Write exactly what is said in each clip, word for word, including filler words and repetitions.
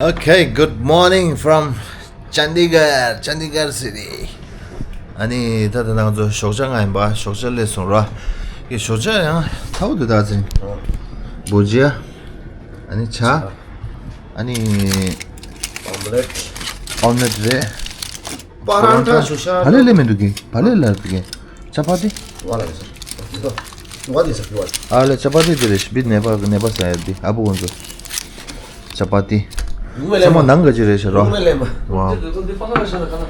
Okay, good morning from Chandigarh, Chandigarh city. ཨ་ནི་ད་ལྟ་ང་ཚོ་ཞོགས་ཇ་ང་ཡིན་པ། ཞོགས་ཇ་སླེབས་སོང་ར། ཡེ་ཞོགས་ཇ་ཡང་ཐའོ་དུ་ད་ཟིན། བོ་ཇི་ཡ། ཨ་ནི་ཇ། ཨ་ནི་ཨོམ་ལེཊ། ཨོམ་ལེཊ་རེད། པ་རང་ཏྲ་ཞུ་ཤ། བ་ལེ་ལེ་མི་འདུག་གི། བ་ལེ་ལ་འདུག་གི། ཅ་པ་ཏི། ཝ་ལ་ཡིན་ས། འདི་དོ། ཝ་དེ་ས་ཕི་ཝ། ཨ་ལེ་ཅ་པ་ཏི་དེ་རེད། བི་ནེ་པ་ནེ་པ་ས་ཡ་དི་ཨ་བུ་ཀུན་ཚོ། ཅ་པ་ཏི། ཡུང་མེ་ལེ་ཚང་མ་མ། ནང་ག་ཅི་རེད་ཤ་རོ། ཡུང་མེ་ལེ་མ། ཝའོ། འདི་འདི་འདི་པ་ཁ་ཤ་ན་ཁ་ན།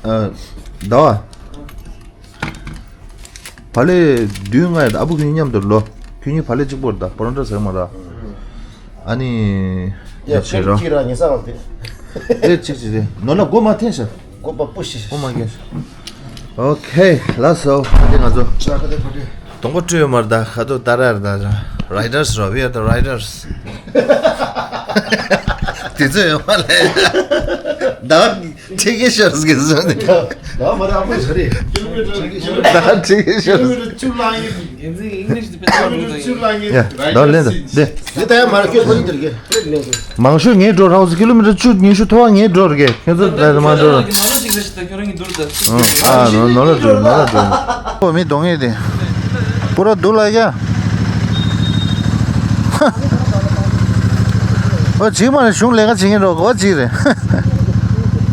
ཨ། ཟླ་བ། བ་ལེ་བདུན་ལྔ་ཡ་ཨ་བུ་ཁྱོད་གཉིས་མཉམ་དུ་ལོ། ཁྱོད་གཉིས་བ་ལེ་གཅིག་པོར་ད་པོ་རོན་ཊ་ཟེར་མ་ར། ཨ་ནི། ཡ་ཡ་ཆེ་ར། ཁྱེད་ར་ཉེ་ས་བ་དེ། ཨེ་གཅིག་གཅིག་རེད། ནོར་ལ་སྒོ་མ་འཐེན་ཤ། སྒོ་པ་པུ་ཤི། སྒོ་མ་འགེན་ཤ། ཨོ་ཁེ་ལགས་སོ། ཨ་དེ་ང་ཚོ། ཆ་ཁ་དེ་ཕ་དེ། གདོང་པ་བཀྲུས་ཡོད་མ་རེད་ད། ཁ་དོག་ལྟ་ར་རེད་ད། Riders ར། We are the riders། དེ་ཚོ་ཡོད་མ་ལས། ད་ཁྲིག་གེ་ཤོར་གི་བཟོ་ནི། ད་མ་ར་ཨ་ཕོ་ཟ་རེད། ད་ཁྲིག་གེ་ཤོར། ད་ཁྲིག་གེ་ཤོར། འགན་འཛིན་ཨིང་ལིཤ་དེ་དཔེ་ཚོར་འགྲོ་གི་འདུག་ཡ་ད་ལེན་ད་དེ། འདི་ད་ཡ་མ་ར་ཁྱོད་ཚོ་ནི་དེར་གེ། མང་ཤོས་ངའི་འགྲོ་རག་སི་ཀི་ལོ་མི་ཊར་བཅུ་ཉི་ཤུ་ཐོ་བ་ངའི་འགྲོ་ར་གེ། ཁྱོད་ཚོ་ད་མ་འགྲོ་ར། ཨ་ནོ་ནོ་ལ་འགྲོ་ནོ་ལ་འགྲོ། ཨོ་མི་གདོང་ངེས་དེ། པུ་ར་དུ་ལ་ཡ། ཨོ་གཅིག་མ་རེད། གཞུང་ལས་ཀ་བྱེད་མཁན་རོགས་ཨོ་གཅིག་རེད།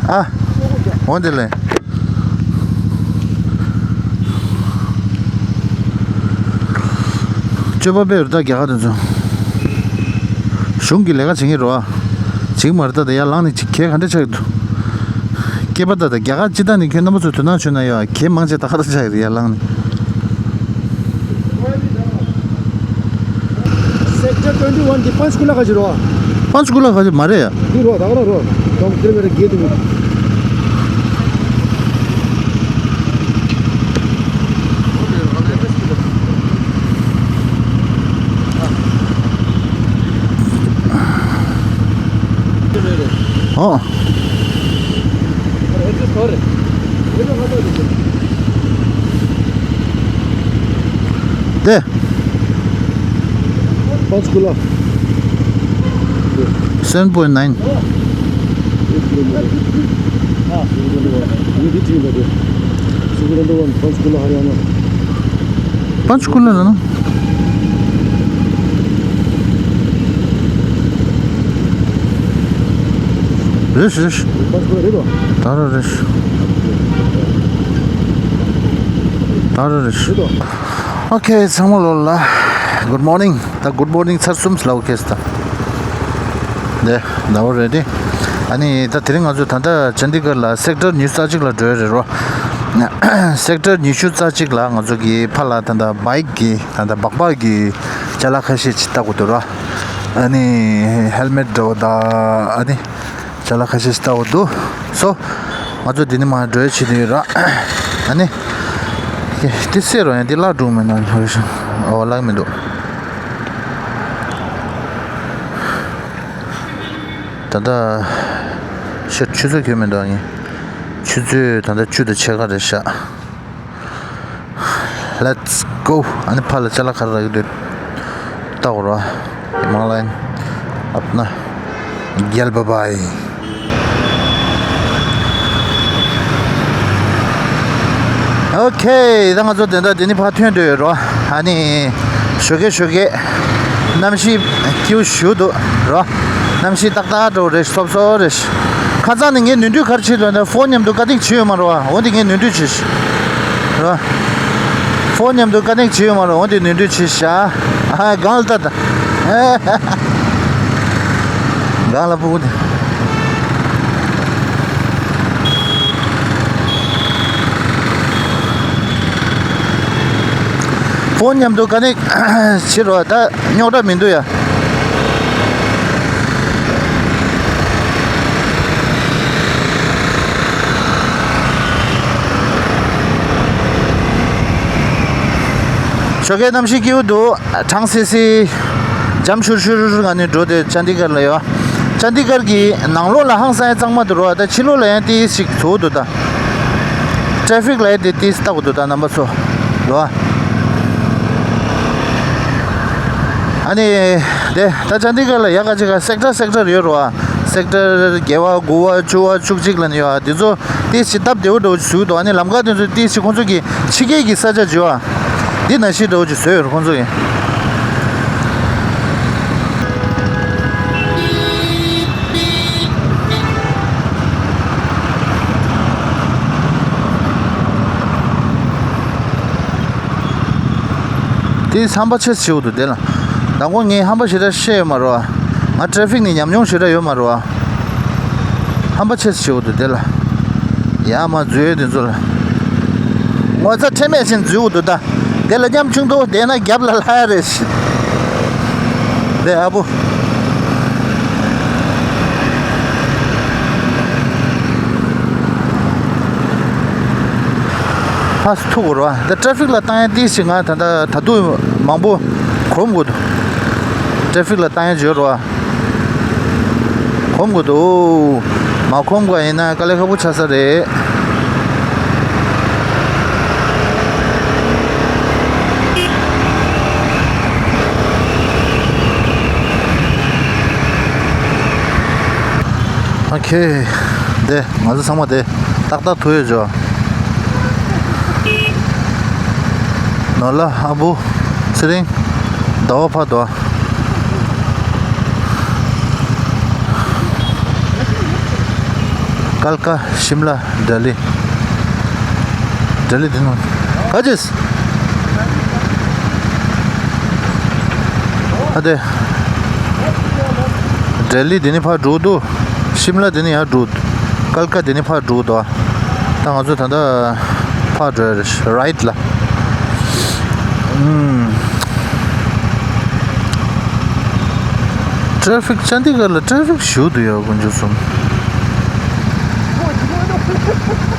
ཨ། འོ་དེ་ལས། སྤྱོད་པ་དཔེ་རུ་ད་རྒྱ་གར་དུ་འཛུལ། གཞུང་གི་ལས་ཀ་བྱེད་མཁན་རོགས་ཨ། གཅིག་མ་རེད་ད། ད་ཡར་ལངས་ནས་གཅིག་གས་ག་འདྲ་ཆགས་འདུག་སྐྱེས་པ་ད་ད་རྒྱ་གར་སྤྱི་བཏང་ནས་ཁྱོད་རྣམ་པ་ཚོ་དོ་སྣང་བྱོས་ན་ཡོད་ཨ། གས་མང་ཆེ་ད་ག་རེ་ཆགས་ཡོད་རེད་ཡར་ལངས་ནས། Sector twenty one གི་པན་ཆ་ཀུ་ལ་ག་ཅི་རོ། པན་ཆ་ཀུ་ལ་ག་ཅི་མ་རེད་ཡ། འདི་རོ་ད་ག་ར་རོ། དོམ་ཀིལ་མི་ཊར་བརྒྱད་དུ་མི། ཨོ། དེ། པན་ཆ་ཀུ་ལ། seven point nine། པན་ཆ་ཀུ་ལ་ར་ན། རེད་རེད། ད་ར་རེད། ད་ར་རེད། ཨོ་ཁེ་ཚང་མ་ལོ་ལ། Good morning། ད་good morning ཚར་གསུམ་ལ་ཨོ་ཁེ་སི་ད། དེ་ཟླ་བ་རེད་དེ། ཨ་ནི་ད་དེ་རིང་ང་ཚོ་ད་ལྟ་ཅན་དི་གར་ལ་སེག་ཊར་ཉི་ཤུ་རྩ་གཅིག་ལ་འགྲོ་ཡ་རེད་རོ། སེག་ཊར་ཉི་ཤུ་རྩ་གཅིག་ལ་ང་ཚོ་གི་ཕ་ལ་ད་ལྟ་བྷའི་ཀི་གི་ད་ལྟ་སྦག་སྦག་གི་ཅ་ལག་ཁ་ཤས་ཅིག་ལྟ་དགོས་འདུག་ར། ཨ་ནི་ཧེལ་མེཊ་འདྲ་བོ་ད། ཨ་ནི་ཅ་ལག་ཁ་ཤས་ཅིག་ལྟ་དགོས་འདུག་སོ། ང་ཚོ་འདི་ནས་མར་འགྲོ་ཡ་བྱེད་དུ་ཡོད་ར། ཨ་ནི། དེ་སེ་རོ་ཡང་འདི་བརླག་འགྲོ་མེད་ན་ལོས་ཤིང་། ཨོ་བརླག་མི་འདུག་ད་ལྟ་ཤ་ཆུ་ཚོད་གྱོན་མི་འདུག་ངས། ཆུ་ཚོད་ད་ལྟ་བཅུ་དང་ཕྱེད་ཀ་རེད་ཤག Let's go། ཨ་ནི་ཕར་ལ་ཅ་ལག་ག་རེ་རག་གི་འདུག་ལྟ་དགོས་ར། ཧི་མ་ལ་ཡན། ཨབ་ན། རྒྱལ་བ་བའི། ཨོ་ཁེ། ད་ང་ཚོ་དེ་འདྲ་དེ་ནི་ཕར་ཐོན་འདོད་ཡོད་རོ། ཨ་ནི། ཞོགས་ཀས་ཞོགས་ཀས། གནམ་གཤིས་སྐྱིད་པོ་ཞེ་པོ་འདུག་རོ། གནམ་གཤིས་ཏག་ཏག་འདྲ་བོ་རེད། སོབ་སོབ་རེད། ཁ་སང་ནས་ངས་ནུས་མཐུ་ག་རེ་བྱས་ལབ་ན་ཕོན་མཉམ་དུ་ཀ་ཏིང་བྱས་ཡོད་མ་རེད་བ། འོ་འདི་ངས་ནུས་མཐུ་བྱས་ཤག་རོ། ཕོན་མཉམ་དུ་ཀ་ནེག་བྱས་ཡོད་མ་རེད། འོ་དེ་ནུས་མཐུ་བྱས་ཤག་ཨ་སྒང་ལ་ལྟ་ད། སྒང་ལ་སྤུ་གུ་དེ། ཕོན་མཉམ་དུ་ཀ་ནེག་བྱེད་རོགས། ད་རྙོག་དྲ་མི་འདུག་ཡ། ཞོགས་ཀའི་གནམ་གཤིས་སྐྱིད་པོ་འདུག་གྲང་སིལ་སིལ། འཇམ་ཤུར་ཤུར་ང་ནི་འགྲོ་དེ་ཅན་དི་གར་ལ་ཡོད། ཅན་དི་གར་གྱི་ནང་ལོགས་ལ་ཧང་སང་ཡ་གཙང་མ་འདུག་རོ། ད་ཕྱི་ལོགས་ལ་ཡང་ཏིས་ཞིག་ཚོགས་འདུག་ད། ཊེ་ཕིག་ལ་ཡ་དེ་ཏིས་ལྟ་དགོས་འདུག་ད་རྣམ་པ་ཚོ། རོ། ཨ་ནི། དེ་ད་ཅན་དི་གྷར་ལ་ཡག་ག་ཅིག་ག་སེག་ཊར་སེག་ཊར་ཡོད་རེད་བ། སེག་ཊར་བརྒྱད་པ་དགུ་པ་བཅུ་པ་བཅུ་གཅིག་ལ་ནི་ཡོད་ཨ། དེ་ཚོ་ཏིས་ཅིག་སྟབས་བདེ་པོ་འདྲ་བོ་ཞིག་བཟོས་འདུག་ཨ་ནི་ལམ་ཁ་དེ་ཚོ་ཏིས་ཅིག་ཁོང་ཚོ་གི་ཕྱི་རྒྱལ་གྱི་ས་ཆ་བརྗོད་ཨ། འདི་ནང་བཞིན་འདྲ་བོ་ཅིག་བཟོས་ཡོད་རེད་ཁོང་ཚོ་གི། དེ་ཧམ་པ་ཆེ་ཆེ་བོ་འདུག་དེ་ལ། དང་པོ་ངས་ཧམ་པ་ཞེ་དྲག་ཤེས་ཡོད་མ་རེད་བ། ང་ཊེ་ཕིག་ནས་ཉམས་མྱོང་ཞེ་དྲག་ཡོད་མ་རེད་བ། ཧམ་པ་ཆེ་ཆེ་བོ་འདུག་དེ་ལ། ཡ་མ་འཛུལ་དེ་ཚོ་ལ། ངོ་ཚ་ཁྲེལ་མེད་བཞིན་འཛུལ་འདུག་ད། དེ་ལ་ཉམ་ཆུང་དུ་དེ་ན་རྒྱབ་ལ་ལྷ་ཡ་རེད། དེ་ཨ་བུ། ཕ་སི་ཐུག་རོ། ད་ཊེ་ཕིག་ལ་བཏང་ཡ་ཏིས་ཞིག་ང་ད་ད་ད་དུང་མང་པོ་གོམས་དགོས་འདུག་ཊེ་ཕིག་ལ་བཏང་ཡ་བརྗོད་རོ། གོམས་དགོས་འདུག་མ་གོམས་པ་ཡིན་ན་དཀའ་ལས་ཁག་པོ་ཆགས་ས་རེད། ཨོ་ཁེ། དེ་ང་ཚོ་ཚང་མ་དེ་ཏག་ཏག་ཐུག་ཡོད་ཅོ། ནོར་ལྷ། ཨ་བུ། ཚེ་རིང་། ཟླ་བ་ཕར་འདུག་ཀལ་ཀ་ཤིམ་ལ་ལྡི་ལི། ལྡི་ལི་འདི་ནང་ག་ཅེས། ཨ་དེ། ལྡི་ལི་འདི་ནི་ཕར་འགྲོ་འདུག་ཤིམ་ལ་འདི་ནི་ཡར་འགྲོ་འདུག་ཀལ་ཀ་འདི་ནི་ཕར་འགྲོ་འདུག་ད་ང་ཚོ་ད་ལྟ་ཕར་འགྲོ་ཡ་རེད། རའིཊ་ལ། ཨུམ། ཊེ་ཕིག་ཅན་དི་གྷར་ལ་ཊེ་ཕིག་ཞུ་འདུག་ཡ་དཀོན་མཆོག་གསུམ།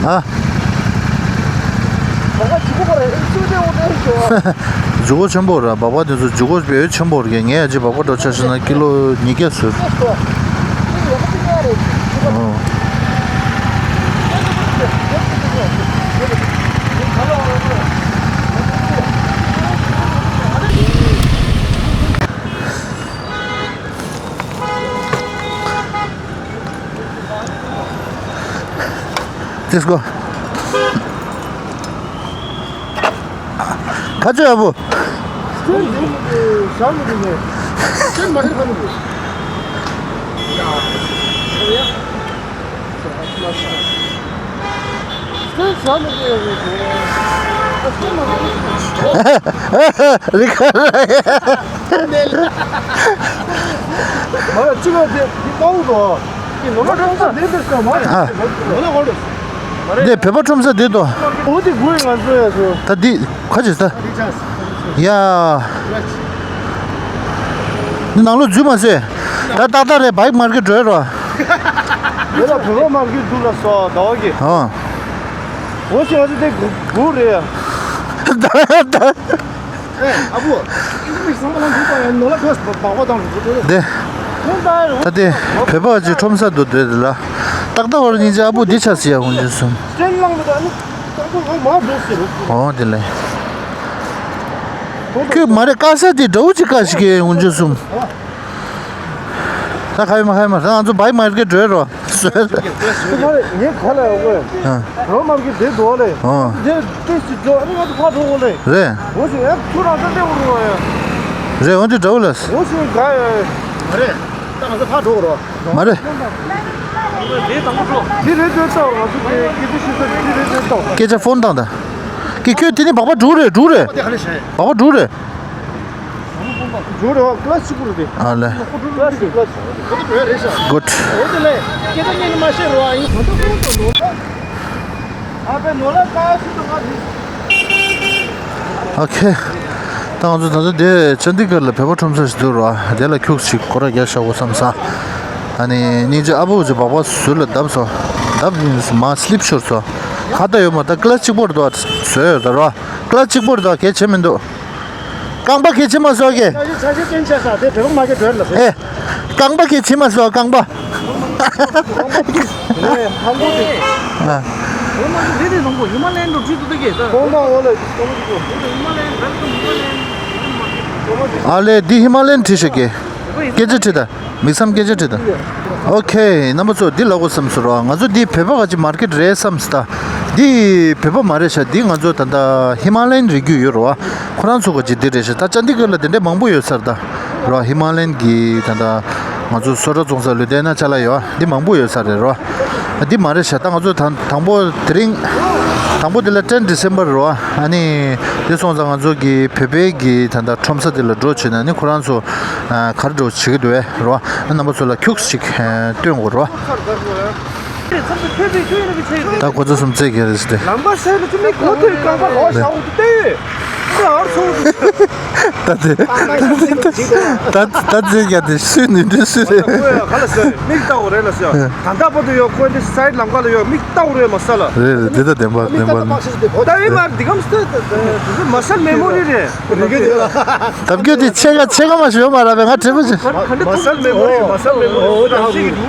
ཨ། ཇུ་གོ་ཆེན་པོ་ར། སྦག་སྦག་དེ་ཚོ་ཇུ་གོ་བེད་ཆེན་པོ་རེད། ཇུ་གོ་ཆེན་པོ་རེད། ངས་ཡ་ཅི་སྦག་སྦག་འདྲ་ཆ་བཞག་ན་ཀི་ལོ་ཉིས་བརྒྱ་ཟེར། ཨོ། Let's go. ཁ་ཆུ་ཡག་པོ། སྐྱོན་འདི་ནི་བཞག་མི་འདུག་ནས། སྐྱོན་མ་ཧེར་ཁ་ནི་འདུག་སྐྱོན་བཞག་མི་འདུག་ཡག་པོ། སྐྱོན་མ་ཧེར། རི་ཁ་ལ་ཡ། མ་ཡ་གཅིག་ལ་དེ་དེ་དཔའ་བོ་དོ། དེ་ནོར་ལ་ཁྲོམ་ས་ལེན་པའི་སྐབས་མ་ཡ། ནོར་ལ་ཧོལ་དོ། འདི་བོད་པ་ཁྲོམ་ས་འདི་དོ། འོ་དེ་དགོས་ང་ཚོ་ཡ་ཚོ། ད་འདི་ཁ་ཅིག་ད། ཡ། འདི་ནང་ལོགས་འཛུལ་མ་ཟེར། ད་ཏག་ཏག་རེད། བའིག་མར་གེ་འགྲོ་ཡ་རོ། འདི་ལ་བོད་པ་མར་གེ་འདུག་ལ་སོ་ཟླ་བ་གི། ཨ། འོ་ཞེས་ང་ཚོ་དེ་དགོས་རེད་ཡ། ད་ད། ཨ་བུ། དེ། ད་དེ་བོད་པ་ཅིག་ཁྲོམ་ས་དུ་སྡོད་དེ་ལ། ཏག་ཏག་བར་སྙིང་རྗེ། ཨ་བུ་འདི་ཆ་སི་ཡ་ཧུན་ཅི་སུམ། ཨོ་དེ་ལས། ཁྱོད་མ་རེད། དཀའ་ས་དེ་འདྲ་བོ་ཅིག་དཀའ་ཞིག་གི་ཧུན་ཅི་སུམ། ད་ཁ་ཡོད་མ་ཁ་ཡོད་མ་ད་ང་ཚོ་བའིག་མར་གེ་འགྲོ་ཡ་རོ། ངས་ག་ལ་ཡོད་གོ། ཨ། རོ་མར་གེ་དེ་འགྲོ་ལེ། ཨ། དེ་ཏིས་ཅིག་འགྲོ། ཨ་ནི་ང་ཚོ་ཕར་འགྲོ་གོ་ལེ། རེད། འོ་ཞིག་ཨེ་ཁྱོད་རང་ཚོ་ལྟེ་བོ་རུ་བ་ཡ། རེད། འོ་འདི་འདྲ་བོ་ལ། འོ་ཞིག་ག་ཡ། མ་རེད། ད་ང་ཚོ་ཕར་འགྲོ་གོ་རོ། མ་རེད། འདི་དང་པོ་འགྲོ། འདི་རེད་འདོད་ཙང་ང་ཚོ་དེ་སྐད་ཆ་བཤད་ས་འདི་རེད་འདོད་ཙང་། སྐད་ཆ་ཕོན་བཏང་དང་། ཀི་ཁྱོད་དེ་ནི་སྦག་སྦག་འགྲོ་རེད། འགྲོ་རེད། སྦག་སྦག་འགྲོ་རེད། འགྲོ་རེད་བ། ཀླ་ཅིག་པོ་རེད་དེ། ཨ་ལེ། ཀླ་ཅིག་ཀླ་ཅིག་རེད་ཤག། གུཌ། འོ་དེ་ལས་སྐད་ཆ་ཉན་ནི་མ་ཤེས་རོ། ཨ་ཡིན། ཨོ་ཁེ། ད་ང་ཚོ་ད་ལྟ་དེ་ཅན་དི་གྷར་ལ་བོད་པ་ཁྲོམ་ས་ཞིག་འདུག་རོ། དེ་ལ་ཁྱུག་ཅིག་སྐོར་ར་རྒྱག་བཞག་གོ་བསམ་ས། ཨ་ནི་སྙིང་རྗེ། ཨ་བུ་ཅིག་སྦག་སྦག་ཟུར་ལ་བརྡབས་སོ། བརྡབས་ཡིན་མ་སི་ལིབ་ཤོར་སོ། ཁ་ད་ཡོད་མ་ད་ཀླ་ཅིག་པོ་རེད་དོ། བཟོས་ཡོད་ད་རོ། ཀླ་ཅིག་པོ་རེད་དོ། གལ་ཆེ་མི་འདུག་རྐང་པ་གལ་ཆེ་མ་བཟོ་གི། ཨེ། རྐང་པ་གལ་ཆེ་མ་བཟོ་རྐང་པ། ཨ། ཨ་ལས། འདི་ཧི་མ་ལ་ཡན་བྲིས་ཤག་གི། སྐད་ཆ་དྲིས་དང་། མིག་བསམ་སྐད་ཆ་དྲིས་དང་། ཨོ་ཁེ། རྣམ་པ་ཚོ་འདི་ལབ་དགོས་བསམ་སོང་ར། ང་ཚོ་འདི་བོད་པ་ག་ཅིག་མར་ཀེཊ་རེད་བསམ་སོང་ད། འདི་བོད་པ་མ་རེད་ཤག་འདི་ང་ཚོ་ད་ལྟ་ཧི་མ་ལ་ཡན་རི་རྒྱུད་ཡོད་ར། ཁོ་རང་ཚོ་ག་ཅིག་འདི་རེད་ཤག་ད་ཅན་དི་གྷར་ལ་དེ་འདྲས་མང་པོ་ཡོད་ས་རེད་ད། ར་ཧི་མ་ལ་ཡན་གི་ད་ལྟ་ང་ཚོ་སོ་ཊ་རྫོང་ས་ལུས་ལྡན་ན་ཅ་ལག་ཡོད་འདི་མང་པོ་ཡོད་ས་རེད་ར། འདི་མ་རེད་ཤག་ད་ང་ཚོ་དང་དང་པོ་དེ་རིང་། དང་པོ་འདི་ལ་ཊེན་ཌི་སེམ་བར་རེད་བ། ཨ་ནི་འདི་སོང་ཙང་ང་ཚོ་གི་བོད་པའི་གི་ད་ལྟ་ཁྲོམ་ས་འདི་ལ་འགྲོ་བྱས་ན་ནི་ཁོ་རང་ཚོ་ཨ་ག་རེ་འགྲོ་བྱེད་ཀྱི་འདུག་བས་རེད་བ། རྣམ་པ་ཚོ་ལ་ཁྱུག་ཅིག་སྟོན་དགོས་རེད་བ། ད་ཁོ་ཚོ་སུམ་རྩེད་གི་རེད་ཟེར་ཏེ། ལམ་པ་སེལ་ལ་ཅི་མི་གོ་ཐོས་རྐང་པ་ལོག་བཞག་འོང་དུ་བལྟས། ད་དེ། ད་ད་ད་ཟེར་ཡ་དེ་སུས་ནི་འདི་སུ་རེད། ཁོས་ག་ལ་ཟེར་མིག་ལྟ་འོ་རེད་ལ་ཟེར། ད་ལྟ་བར་དུ་ཡོད་ཁོས་འདི་སའིཌ་ལམ་ཁ་ལ་ཡོད་མིག་ལྟ་འོ་རེད་མ་ས་ལ། རེད་རེད། འདི་ད་བདེན་པ་བདེན་པ་རེད། ད་ཡིན་མར་འདི་གམ་སྟེ་དེ་ཚོ་མ་སལ་མེ་མོ་རི་རེད། ད་བརྒྱུད་དེ་ཕྱེད་ཀ་ཕྱེད་ཀ་མ་ཞོ་མ་ར་བས་ང་དྲན་པ་ཆེ། མ་སལ་མེ་མོ་རི་མ་སལ་མེ་མོ་རི་ད་ཞིག་གི་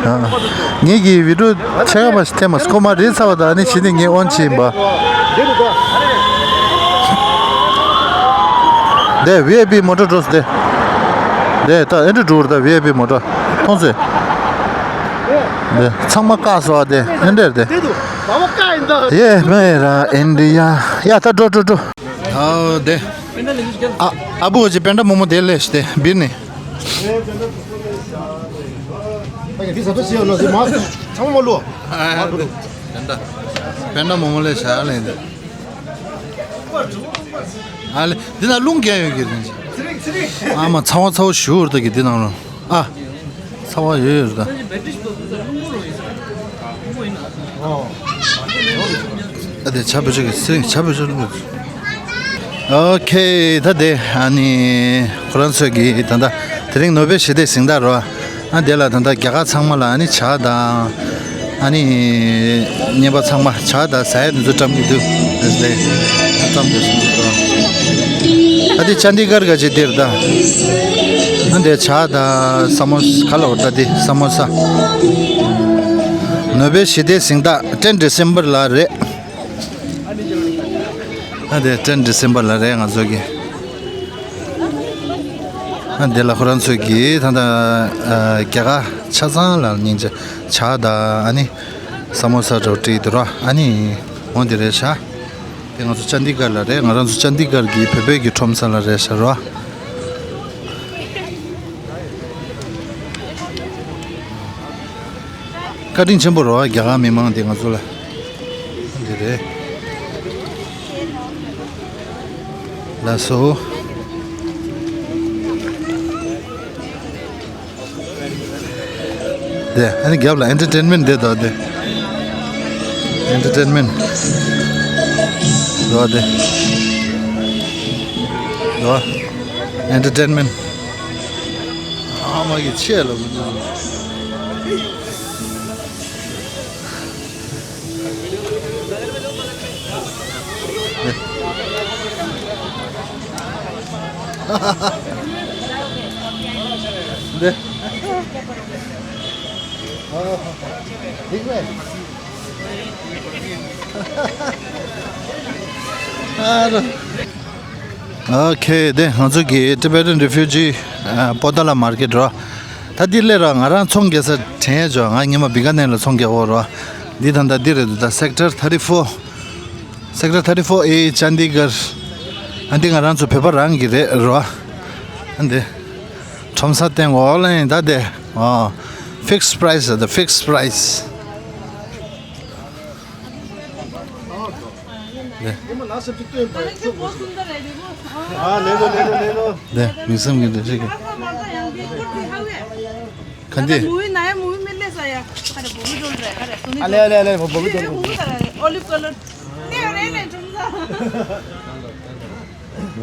ངེད་ཀྱི་བི་ཌིའོ་ཕྱེད་ཀ་མ་ཞིག་ཐེ་མ་སྐོ་མ་རེད་ཚ་བ་ད་ནི་ཕྱི་ནས་ངས་ཨོན་ཆེ་ཡིན་པ། འདི་རུ་ད། འདི་ཝི་ཨའི་པི་མོ་ཊ་འགྲོ་སྟེ། འདི་ད་ཨེ་འདྲ་འགྲོ་རུ་ད་ཝི་ཨའི་པི་མོ་ཊ་མཐོང་ཚེ། འདི་ཚང་མ་བཀག་སོ་བ་དེ་ཨེ་འདྲ་དེ། ཡེ་མེ་ར་ཨིན་ཌི་ཡ། ཡ་ད་འགྲོ་འགྲོ་འགྲོ། ཨ་དེ། ཨ་ཨ་བུ་ཅི་པེན་ཌ་མོ་མོ་དེ་ལས་སྟེ་བིར་ནི། འདི་ས་ཏོ་ཤི་ཡོད་ནོ་ཟི་མ་ཚང་མ་ལོ། པེན་ཌ། པེན་ཌ་མོ་མོ་ལས་ཤ་ལས་འདི། ཨ་ལེ་འདི་ན་རླུང་རྒྱག་ཡོད་ཀྱི་རེད། ཨ་མ་ཚ་བ་ཚ་བ་ཞུ་བར་ད་གི་འདི་ནང་ལོ། ཨ། ཚ་བ་ཡོད་ཡོད་རེད་ད། ཨ་དེ་ཆ་བོད་ཆ་གི་སེང་ཆ་བོད་ཆ་རླུང་། ཨོ་ཁེ། ད་དེ་ཨ་ནི་ཁོ་རང་ཚོས་གི་ད་ལྟ་དེ་རིང་ནོ་བེལ་ཞི་བདེའི་གཟེངས་རྟགས་རོ། ཨ་དེ་ལ་ད་ལྟ་རྒྱ་གར་ཚང་མ་ལ་ཨ་ནི་ཇ་དང་ཨ་ནི་རྔན་པ་ཚང་མ་ཇ་དང་ཟ་ཡ་དེ་ཚོ་བཀྲམ་གི་འདུག་ཨེ་ལེ། བཀྲམ་དེ་སོང་འདུག་ཨ་དེ་ཅན་དི་གྷར་ག་ཅེ་དེར་ད། ཨ་དེ་ཇ་དང་ས་མོ་ས་ག་ལ་འོ་ད་དེ་ས་མོ་ས། ནོ་བེལ་ཞི་བདེའི་གཟེངས་རྟགས་ཊེན་ཌི་སེམ་བར་ལ་རེད། ཨ་དེ་ཊེན་ཌི་སེམ་བར་ལ་རེད་ང་ཚོ་གི། ཨ་དེ་ལ་ཁོ་རང་ཚོས་གི་ད་ལྟ་རྒྱ་གར་ཆ་ཚང་ལ་སྙིང་རྗེ་ཇ་དང་ཨ་ནི་ས་མོ་ས་འདྲ་བྲིས་འདུག་ར། ཨ་ནི་འོ་འདི་རེད་ཤག་དེ་ང་ཚོ་ཅན་དི་གྷར་ལ་རེད། ང་རང་ཚོ་ཅན་དི་གྷར་གི་བོད་པའི་གི་ཁྲོམ་ས་ལ་རེད་ཤག་ར། བཀའ་དྲིན་ཆེན་པོ་རེད་བ། རྒྱ་གར་མི་མང་དེ་ང་ཚོ་ལ་འདི་རེད། ལགས་སོ། དེ་ཨ་ནི་རྒྱབ་ལ་ཨེན་ཊར་ཊེན་མེན་ཊི་དེ་དང་དེ། ཨེན་ཊར་ཊེན་མེན་ཊི། དེ་དེ། དེ་ཨེན་ཊར་ཊེན་མེན་ཊི། ཨ་མ་གི་ཆེ་ལ་མི་འདུག་འདི། ཨ། འདི་ཀོ་ཨ་ར། ཨོ་ཁེ། དེ་ང་ཚོ་གི་Tibetan Refugee ཨ་པོ་ཏཱ་ལ་མར་ཀེཊ་རོ། ད་འདི་སླེབས་ར་ང་རང་ཚོང་རྒྱག་ས་དྲན་ཡ་ཅོ། ང་སྔོན་མ་བི་ཀ་ནེར་ལ་ཚོང་རྒྱག་འོ་རོ། འདི་ད་ད་འདི་རེད་འདུག་ད་Sector thirty-four། Sector thirty-four A ཅན་དི་གྷར། ཨ་འདི་ང་རང་ཚོ་བོད་པ་རང་གི་རེད་རོ། ཨ་འདི། ཁྲོམ་ས་སྟེང་འོག་ལ་ཡིན་ད་དེ། ཨོ། Fixed price ད་fixed price། हाँ, ले लो, ले लो, ले लो। दे, मिक्सम के दे, ठीक है। खंदे। मूवी नया मूवी में ले साया। अरे, वो भी डोल रहा है। अरे, सुनी अले, अले, अले, वो भी डोल रहा है। Olive colour।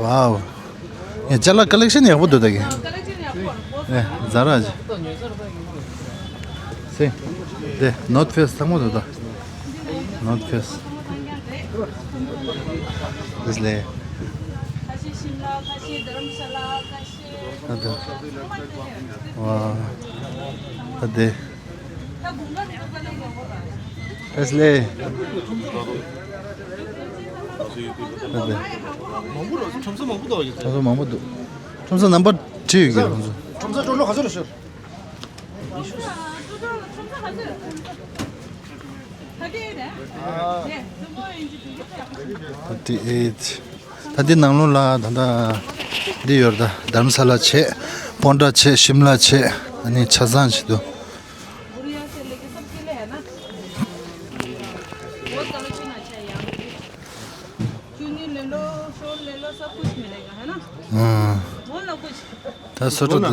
वाओ। ये चला कलेक्शन या वो दो दगे। ए, जरा आज। से। दे, North Face था वो दो। North Face. इसलिए. अदे. वाह. अदे. इसलिए. अदे. ཁྲོམ་ས་མང་པོ་འདུག་ཁྲོམ་ས་ནམ་པར་བྲིས་ཡོད་ཀྱི་ཁོང་ཚོ། ཁྲོམ་ས་སྤྲོ་ལོ་ག་ཚོད་རེད་ཤོད། ད་འདི་ཨེ། ད་འདི་ནང་ལོགས་ལ་ད་ལྟ་འདི་ཡོད་རེད། ད་དྷ་རམ་ས་ལ་བྱས། པོན་ཏྲ་བྱས། ཤིམ་ལ་བྱས། ཨ་ནི་ཆ་ཚང་བྱས་འདུག चुन्नी ले लो, शॉल ले लो, सब कुछ मिलेगा, है ना? हाँ। बोल ना कुछ। ད་སོ་ཏྲ་ད།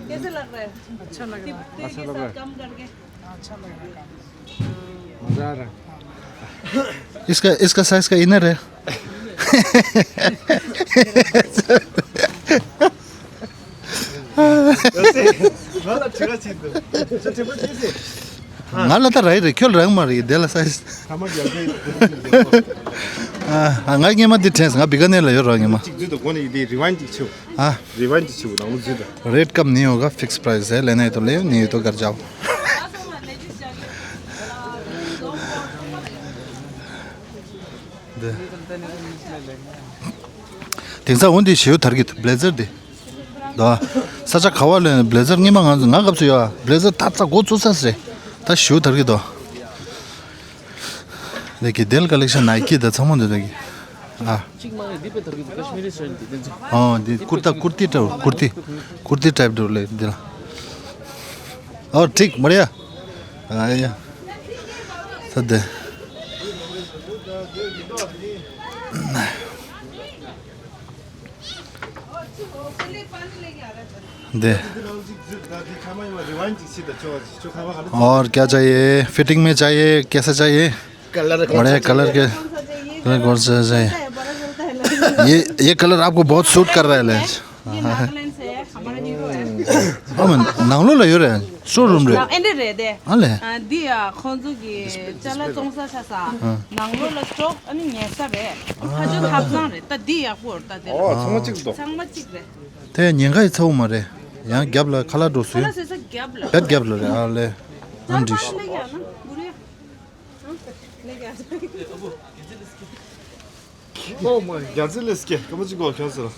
कैसे लग रहा है? अच्छा लग रहा है। तिब्बती के साथ काम करके। अच्छा लग रहा है। मजा आ रहा है। इसका, इसका साइज का इनर है। ང་ལ་ད་རག་རེད། ཁྱོད་རག་མ་རེད། དེ་ལ་སའི་ཛི། ཨ། ང་སྔོན་མ་འདི་དྲན་སོང་། ང་བི་ག་ནེར་ལ་ཡོད་ར་སྔོན་མ། གཅིག་བརྗོད་དུ་གོ་ནས་འདི་རི་ཝན་ཅིག་ཆུ། ཨ། རི་ཝན་ཅིག་ཆུ་ནང་ལོ་བརྗོད་དུ། रेट कम नहीं होगा, फिक्स प्राइस है, लेना है तो ले, नहीं है तो घर जाओ। འདི། དེང་སང་འོ་འདི་ཞེའུ་དར་གི་འདུག་བི་ལེ་ཛར་འདི། ད། ས་ཆ་ག་བ་ལ་བི་ལེ་ཛར་སྔོན་མ་ང་ང་སྐབས་སུ་ཡོད། བི་ལེ་ཛར་ད་ཚ་འགོ་བཙུགས་ས་རེད། ད་ཞེའུ་དར་གི་འདུག་ལེ་གི་དེལ་ཀ་ལེག་ཤན་ནའི་ཀི་ད་ཚང་མ་འདི་ད་གི། ཨ། གཅིག་མ་རེད། འདི་པའི་དར་གི་འདུག་ཀ་ཤི་མི་རི་སི་ཊའིལ་འདི་དེ་ཚོ། ཨོ་འདི་ཀུར་ཏ་ཀུར་ཏི་ཊའིབ་ཀུར་ཏི། ཀུར་ཏི་ཊའིབ་འདྲ་ལེ་འདི་ལ། ཨོ་ཐིག་མ་རེད་ཡ། ཨ་ཡ། ད་དེ། འདི། और क्या चाहिए? फिटिंग में चाहिए? कैसा चाहिए? कलर कौन बड़े सा कलर चाहिए? के कलर कौन सा चाहिए? ये, ये कलर आपको बहुत सूट कर रहा है, ले। ये नागालैंड से है, हमारा हीरो है। ཨ་མ་ནང་ལོགས་ལ་ཡོད་རེད། ཤོ་རུམ་རེད། ཨ་འདི་རེད་དེ། ཨ་ལེ། ཨ་འདི་ཡ་ཁོང་ཚོ་གི་ཅ་ལག་བཙོང་ས་ཆགས་ས། ཨ། ནང་ལོགས་ལ་སི་ཊོག་ཨ་ནི་ཉལ་ས་རེད། ཨ་ཁ་ཆུ་ཐབ་ཚང་རེད། ད་འདི་ཡག་པོ་རེད། ད་དེ་ལ། ཨོ་ཚང་མ་གཅིག་འདུག་ཚང་མ་གཅིག་རེད། དེ་ཉེན་ཁ་ཡི་ཚ་བོ་མ་རེད། ཡང་རྒྱབ་ལ་ཁ་ལག་འགྲོ་ཁ་སྲོལ་ལག་ཟེར་ས་རྒྱབ་ལ། རྒྱབ་རྒྱབ་ལ་རེད། ཨ་ལེ། ཨ་འགྲིག་ལེ་ག་ན་གུ་རེ། ཨོ་མ་རྒྱ་ཚིལ་ལེ་སྐྱེ་ཀ་མ་ཅི་གོ་ཁྱོད་ཟེར།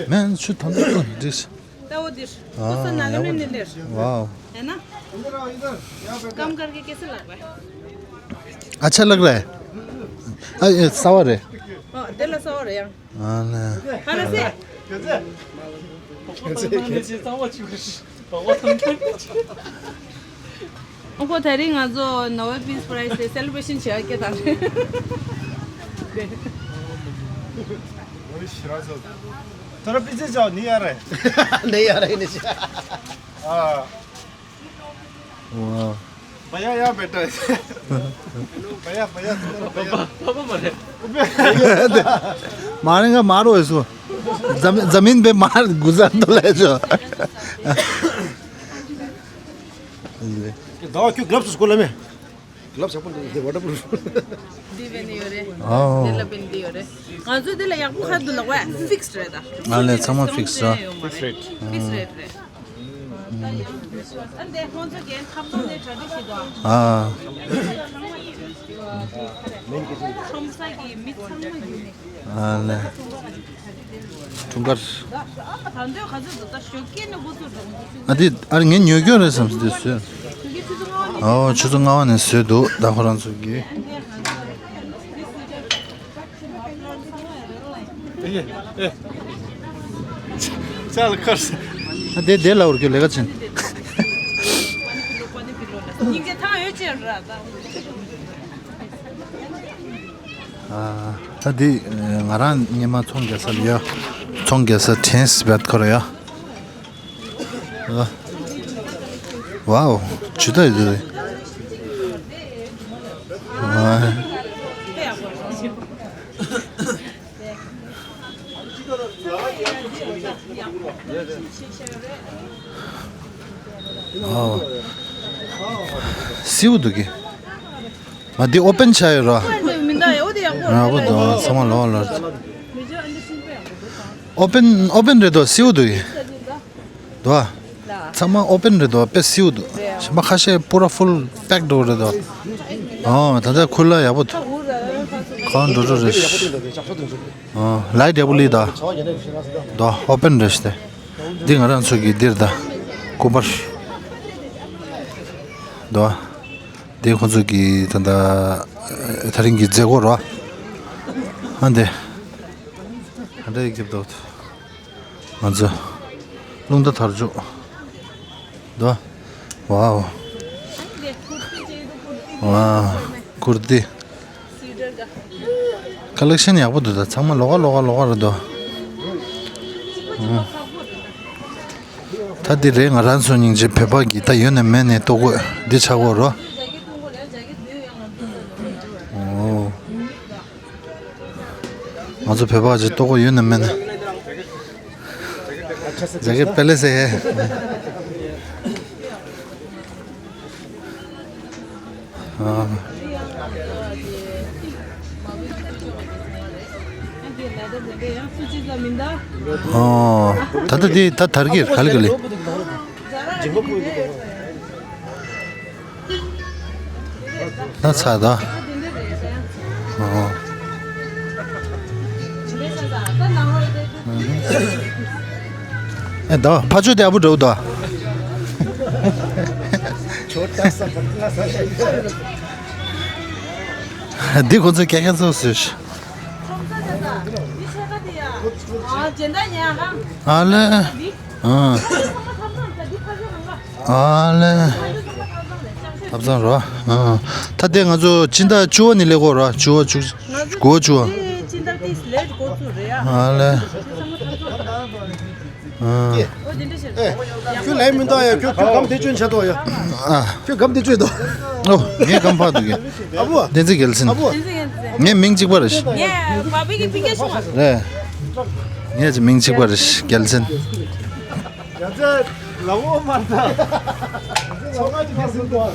མེན་ཆུ་ཐམ་པ་ཀུན་འགྲིག་ད་वो दिस। हाँ, तो सर नागालैंड ने दिस। वाओ। है ना? काम करके कैसे लग रहा है? अच्छा लग रहा है। आ, ये सावर है। हाँ, दिल सावर है। हाँ ना। हाँ ना से। ཨོ་ཁོ་དེ་རིང་ང་ཚོ་ནོ་བེལ་པིས་པ་རའི་ཛི་དེ་སེ་ལི་བྷི་རེ་ཤན་བྱེད་ཡག་སྐད་བཏང་རེད། थोड़ा पीछे जाओ, नहीं आ रहा है। नहीं आ रहा है नीचे। हाँ। वाह। भैया, यहाँ बैठा है। भैया, भैया, थोड़ा भैया। पापा मारे। मारेगा, मारो इसको। जमी-, जमीन पे मार, गुजार तो ले जो। ད་ཁྱོད་གླབ་སུ་སྐོར་ལ་མེ། གླབ་ཞག་པོ་འདི་ཝ་ཊར་པུ་རུཕ། འདི་བེན་ཡོད་རེད། ཨོ། འདི་ལ་བེན་འདི་ཡོད་རེད། ང་ཚོ་འདི་ལ་ཡག་པོ་ཁ་འདུག་ལ་ཝ་ཕིག་སི་རེད་ད། ཨ་ལས་ཚང་མ་ཕིག་སི་ར། ཕིག་སི་རེད། ཕིག་སི་རེད་རེད། ཨ་འདི་ཁོང་ཚོ་གན་ཁབ་ཏོ་ནས་གྲ་སྒྲིག་བྱེད་དོ། ཨ། ཁྲོམ་ས་གི་མི་ཚང་མ་ཡོད་ནས། ཨ་ལས། འཁྲུངས་སྐར། ཨ་དེ་ཨ་རེ་ངས་ཉོ་རྒྱུ་རེད་བསམ་སོང་དེ་བཟོས། ཨོ་ཆུ་ཚོད་ལྔ་པ་ནས་བཟོས་འདུག་ད་ཁོ་རང་ཚོ་གིས། ཨ་དེ་དེ་ལ་འུར་རྒྱུ་ལས་ཀ་ཆེན། ཨ། ད་འདི་ང་རང་སྔོན་མ་ཚོང་རྒྱག་ས་ལ་ཡ། ཚོང་རྒྱག་ས་ཁྲེན་སི་བད་ཁོ་ར་ཡ། ཨ། ཝའོ། ཇུ་ད་ཡོད་རེད། ཨ། ཨ། སེའུ་འདུག་གི། ང་འདི་ཨོ་པན་བྱས་ཡོད་ར། ཨོ་པན་མི་འདུག་ཨོ་དེ་ཡག་པོ་ཡག་པོ་འདུག་ཚང་མ་ལོ་ལོ། ཨོ་པན་ཨོ་པན་རེད་དོ། སེའུ་འདུག་གི། འདུག་ཨ། ཚང་མ་ཨོ་པན་རེད་དོ། དཔེ་སེའུ་འདུག་གཞན་པ་ཁ་ཤས་པུ་ར་ཕུལ་པེག་འདུག་རེད་དོ། ཨོ་ད་ལྟ་ཁུལ་ལ་ཡག་པོ་འདུག་འགྲོ་འགྲོ་རེད། ལའི་ཊི་ཡག་པོ་ལི་ད། ད་ཨོ་པན་རེད་ཤི་ཏེ། འདི་ང་རང་ཚོ་གི་འདིར་ད། སྐུ་པར། ད། འདི་ཁོང་ཚོ་གི་ད་ད། དེ་རིང་གི་མཛད་སྒོ་རོ། ཨ་འདི། ཨ་འདི་ཡིག་རྒྱབ་འདུག་ང་ཚོ། རླུང་རྟ་དར་ལྕོག་ད། ཝའོ། ཝའོ། ཀུར་ཏི། ཀ་ལེག་ཤན་ཡག་པོ་འདུག་ད་ཚང་མ་ལོགས་ཀ་ལོགས་ཀ་ལོགས་ཀ་རེད་འདུག་ད་འདི་རེད། ང་རང་ཚོ་སྙིང་རྗེ་བོད་པ་གི་ད་ཡོད་ནས་མེད་ནས་ལྟོ་གོས་འདི་ཆགས་ཀྱི་ཡོད་རོ། ཨོ། ང་ཚོ་བོད་པ་ཅིག་ལྟོ་གོས་ཡོད་ནས་མེད་ནས། ཇ་ཀེ་པེ་ལེ་སེ་ཧེ། ཨོ། ད་ལྟ་འདི་ད་དར་གྱི་ག་ལེ་ག་ལེ། ན་ཚ་ད། ཨོ། ཨེ་ད་ཕ་ཆོས་དེ་ཨ་བུ་འདྲ་བོ་ད། འདི་ཁོ་ཚོ་སྐད་ཁ་ཚོགས་ཟེར། ཨ་ལེ། ཨ། ཨ་ལེ། ཐབ་ཚང་རོ། ཨ། ད་ལྟའི་ང་ཚོ་སྤྱི་ཟླ་བཅུ་པ་ནས་སླེབས་ཀྱི་ཡོད་རོ། བཅུ་པ་བཅུ། དགུ་པ་བཅུ་པ། ཨ་ལེ། ཨ། ཁྱོད་ལས་མི་འདུག་ཡ། ཁྱོད་ཁྱོད་སྒམ་དེ་བཅོས་བྱ་དོ་ཡ། ཨ། ཁྱོད་སྒམ་དེ་བཅོས་དོ། ཨོ། ངས་སྒམ་ཕར་འདུག་གི། ཨ་བུ། བསྟན་འཛིན་རྒྱལ་མཚན། ཨ་བུ། ངའི་མིང་གཅིག་པ་རེད། ངས་བ་བི་གི་ཕི་གེ་སོང་བ། རེད། ངས་ཀྱི་མིང་གཅིག་པ་རེད། རྒྱལ་མཚན། ཡ་ཚེ་ལ་འོ་མར་ད། ཚོ་ང་ཅི་ཕ་སུ་དོ།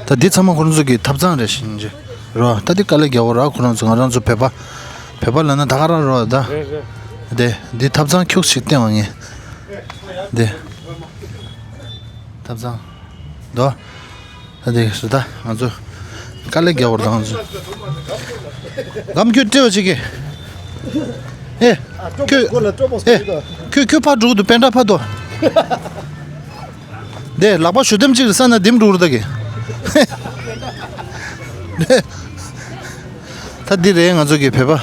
ད་འདི་ཚང་མ་ཁོ་རང་ཚོ་གི་ཐབ་ཚང་རེད་ཤིང་ཅི་རོ། ད་འདི་དཀའ་ལས་རྒྱག་གོ་ར། ཁོ་རང་ཚོ་ང་རང་ཚོ་བོད་པ། བོད་པ་ལབ་ན་ད་ག་རང་རོ་ད། རེད་རེད། དེ་འདི་ཐབ་ཚང་ཁྱུག་ཞིག་བསྟན་བ་ངས། དེ། ཐབ་ཚང་། དོ། ད་དེ་སུ་ད་ང་ཚོ། དཀའ་ལས་རྒྱག་གོ་ར་ང་ཚོ། སྒམ་ཁྱོད་སྤྲེའུ་ཅིག་གི། ཨེ། ཁྱོད། ཨེ། ཁྱོད་ཁྱོད་ཕར་འགྲོ་གི་འདུག་པེན་ཌ་ཕར་དོ། དེ་ལག་པ་ཞུ་དེམ་ཅིག་རེད་ས་ན་དེམ་འགྲོ་རུ་ད་གི། ད་འདི་རེད་ང་ཚོ་གི་བོད་པ་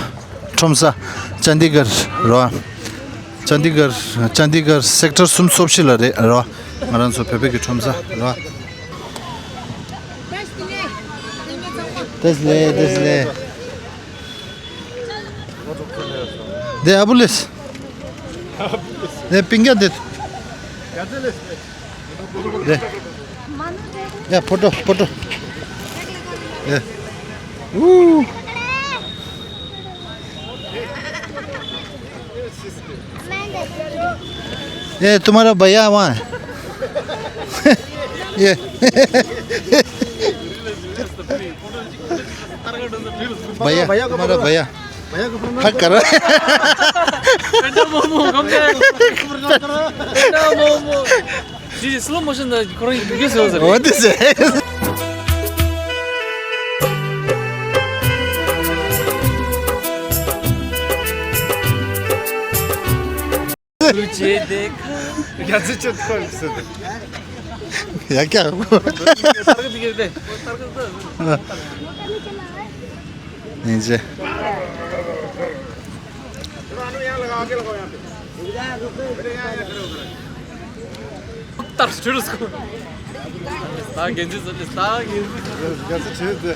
ཁྲོམ་ས། ཅན་དི་གར་རོ། ཅན་དི་གར། ཅན་དི་གར་སེག་ཊར་སུམ་ཅུ་སོ་བཞི་ལ་རེད་རོ། ང་རང་ཚོ་བོད་པའི་གི་ཁྲོམ་ས་རོ། དེས་ལེ་དེས་ལེ། དེ་ཨ་བུ་ལེས། དེ་པིང་ཀ་དེ། དེ། ཡ་ཕོ་ཊོ་ཕོ་ཊོ། ཡ། ཨུ། ये तुम्हारा भैया वहाँ है। ये। भैया, तुम्हारा भैया। भैया को प्रणाम। हक कर। बेटा मोमो, कम से कम। बेटा मोमो। जी, जी, स्लो मोशन दा, कोई वीडियो से हो सके। वो तो से। तुझे देखा। क्या से चुटकुला से। या क्या? तारक दिखे दे। तारक तो। नीचे। तारक स्टूडियो को। तारक गेंजी से, तारक गेंजी से। कैसे छेद दे?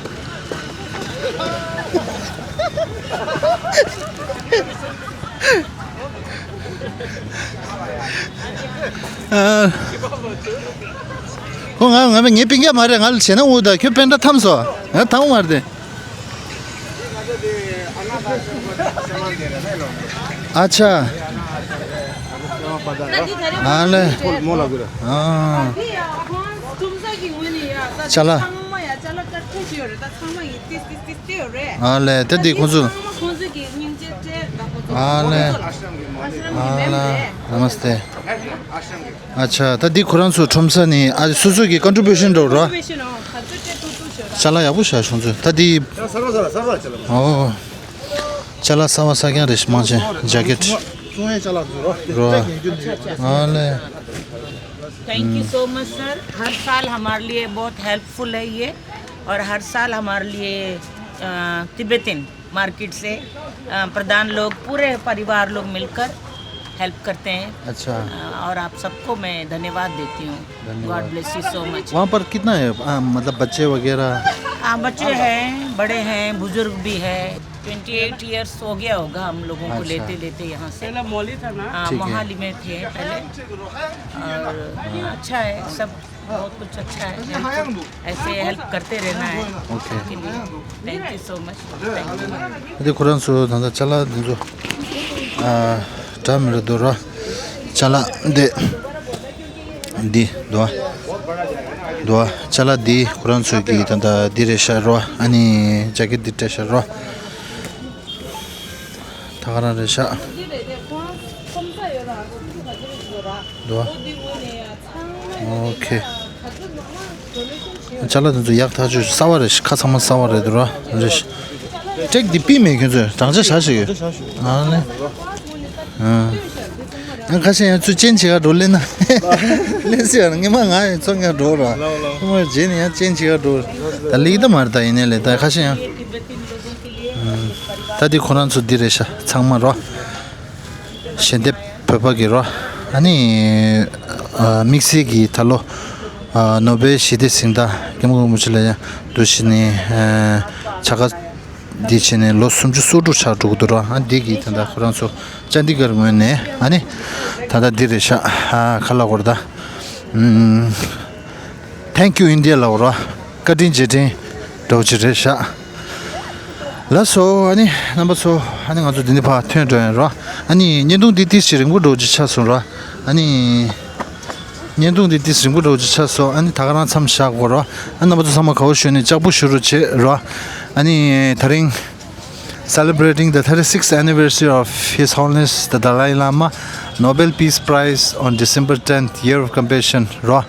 ཁོ་ང་ང་ངའི་པིང་ཀ་མ་རེད། ང་ལ་བྱས་ན་འུ་ད་ཁྱོད་པེན་ཌ་འཐམ་སོ། ང་འཐམ་མ་རེད། अच्छा। ཨ་ལེ། ཨ། ཅ་ལག་ཨ་ལེ། དེ་འདི་ཁོང་ཚོ། ཨ་ལེ། ཨ་ལེ། ནམ་སྟེ། ཨ་ཆ། ད་འདི་ཁོ་རང་ཚོ་ཁྲོམ་ས་ནི་ཨ་སོ་སོ་གི་ཀོན་ཊི་བུ་ཤན་འགྲོ་ར། ཅ་ལག་ཡག་པོ་བཞག་བྱུང་ཚོད་ད་འདི། ཨོ། ཅ་ལག་གསར་པ་གསར་རྐྱང་རེད་མང་ཆེ། ཇེ་ཀེཊ་ར། ཨ་ལེ། Thank you so much, sir. हर साल हमारे लिए बहुत हेल्पफुल है ये, और हर साल हमारे लिए, अ, तिब्बतन मार्केट से, अ, प्रधान लोग, पूरे परिवार लोग मिलकर हेल्प करते हैं। अच्छा। अ, और आप सबको मैं धन्यवाद देती हूँ। धन्यवाद। God bless you so much. वहाँ पर कितना है, आ, मतलब बच्चे वगैरह? हाँ, बच्चे हैं, बड़े हैं, बुजुर्ग भी है। ट्वेंटी एट ईयर्स हो गया होगा हम लोगों को। अच्छा। लेते लेते यहाँ से। पहले मोहाली था ना? हाँ, ठीक है। मोहाली में थे पहले। और अच्छा है सब, बहुत कुछ अच्छा है। ऐसे हेल्प करते रहना है। ओके। के लिए। Thank you so much. Thank you. འདི་ཁོ་རང་ཚོ་ད་ལྟ་ཅ་ལག་འདི་ཚོ་ཨ་འདྲ་མི་འདྲ་འདུག་ར། ཅ་ལག་འདི་འདི་འདུག་ཨ། འདུག་ཨ། ཅ་ལག་འདི་ཁོ་རང་ཚོ་གི་ད་ལྟ་འདི་རེད་ཤག་ར། ཨ་ནི་ཇེ་ཀེཊ་འདི་སྤྲད་ཤག་ར། ད་ག་རང་རེད་ཤག་འདུག་ཨ། ཨོ་ཁེ། ཅ་ལག་དེ་ཚོ་ཡག་ཐག་ཆོད། གསར་པ་རེད། ཁ་ཚང་མ་གསར་པ་རེད་འདུག་ར། རེད། ཀྲེག་འདི་པི་མེད་ཁྱོད་ཚོས་བགྲང་བྱ་བཞག་ཞིག་ཡོད། ཨ་ནི། ཨ། ཡང་ཁ་ཤས་ཡང་ཚུར་ཅན་བྱེད་ག་འགྲོ་ལེན་ན། ལེན་སྲིད་ཡང་ངས་མ་ང་ཡང་ཚོ་ངས་འགྲོ་ར། ངས་མ་རྗེས་ནས་ཡང་ཅན་བྱེད་ག་འགྲོ། ད་ལེགས་ད་མ་རེད་ད་ཡིན་ནའི་ལས་ད་ཁ་ཤས་ཡང་། ད་འདི་ཁོ་རང་ཚོ་འདི་རེད་ཤག་ཚང་མ་ར། ཞལ་འདེབས་བོད་པ་གི་རོ། ཨ་ནི་ཨ་དམིགས་བསལ་གྱི་ད་ལོ་ཨ་ནོ་བེལ་ཞི་བདེ་གཟེངས་རྟགས་སྐྱབས་མགོན་རིན་པོ་ཆེ་ལ་ཡང་འདུ་བྱས་ནས་ཨ་བྱ་དགའ་འདི་བྱས་ནས་ལོ་སུམ་ཅུ་སོ་དྲུག་ཆགས་འགྲོ་གི་འདུག་ར། ཨ་འདི་གི་ད་ལྟ་ཁོ་རང་ཚོ་ཅན་དི་གྷར་ངོས་ནས་ཨ་ནི་ད་ལྟ་འདི་རེད་ཤག་ཨ་ག་ལབ་དགོས་རེད་ད། ཨམ། Thank you India ལབ་ར། བཀའ་དྲིན་རྗེས་དྲན་འདྲ་བོ་ཅིག་རེད་ཤག་ལགས་སོ། ཨ་ནི་རྣམ་པ་ཚོ་ཨ་ནི་ང་ཚོ་འདི་ནས་ཕར་ཐོན་འགྲོ་ཡིན་ར། ཨ་ནི་བརྙན་ཐུང་འདི་ཏིས་ཅིག་རིང་པོ་འདྲ་བོ་ཅིག་ཆགས་སོང་ར། ཨ་ནི་བརྙན་ཐུང་འདི་ཏིས་རིང་པོ་འདྲ་བོ་ཅིག་ཆགས་སོང་། ཨ་ནི་ད་ག་རང་མཚམས་བཞག་དགོས་ར། ཨ་རྣམ་པ་ཚོ་ཚང་མ་དགའ་བོ་བྱས་ནས་ལྕགས་པོ་ཞུ་རོགས་བྱེད་ར། ཨ་ནི་དེ་རིང་Celebrating the thirty-sixth anniversary of His Holiness the Dalai Lama, Nobel Peace Prize on December tenth, Year of Compassion རོ།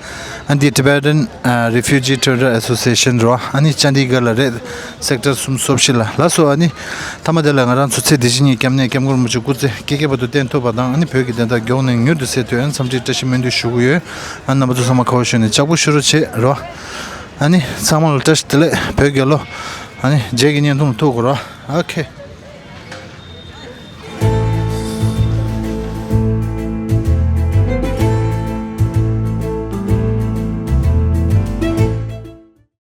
ཨ་ནི་Tibetan uh, Refugee Trader Association རོ། ཨ་ནི་ཅན་དི་གྷར་ལ་རེད། སེག་ཊར་སུམ་ཅུ་སོ་བཞི་ལ། ལགས་སོ། ཨ་ནི་མཐའ་མ་དེ་ལ་ང་རང་ཚོ་ཚེ་འདི་ཕྱི་གཉིས་སྐྱབས་གནས་སྐྱབས་མགོན་རིན་པོ་ཆེ་སྐུ་ཚེ་སྐྱེ་བར་དུ་བརྟན་ཐུབ་པ་དང་། ཨ་ནི་བོད་ཀྱི་བདེན་མཐའ་མགྱོགས་ནས་མྱུར་དུ་གསལ་ཐུབ་ཡོང་འཚམས་འདྲི་བཀྲ་ཤིས་སྨོན་འདུན་ཞུ་གི་ཡོད། ཨ་རྣམ་པ་ཚོ་ཚང་མ་དགའ་བོ་བྱས་ནས་ལྕགས་པོ་ཞུ་རོགས་བྱེད་རོ། ཨ་ནི་ཚང་མ་ལ་བཀྲ་ཤིས་བདེ་ལེགས། བོད་རྒྱལ་ལོ། ཨ་ནི་རྗེས་ཀྱི་བརྙན་ཐུང་ལ་ཐུག་དགོས་རོ། ཨོ་ཁེ།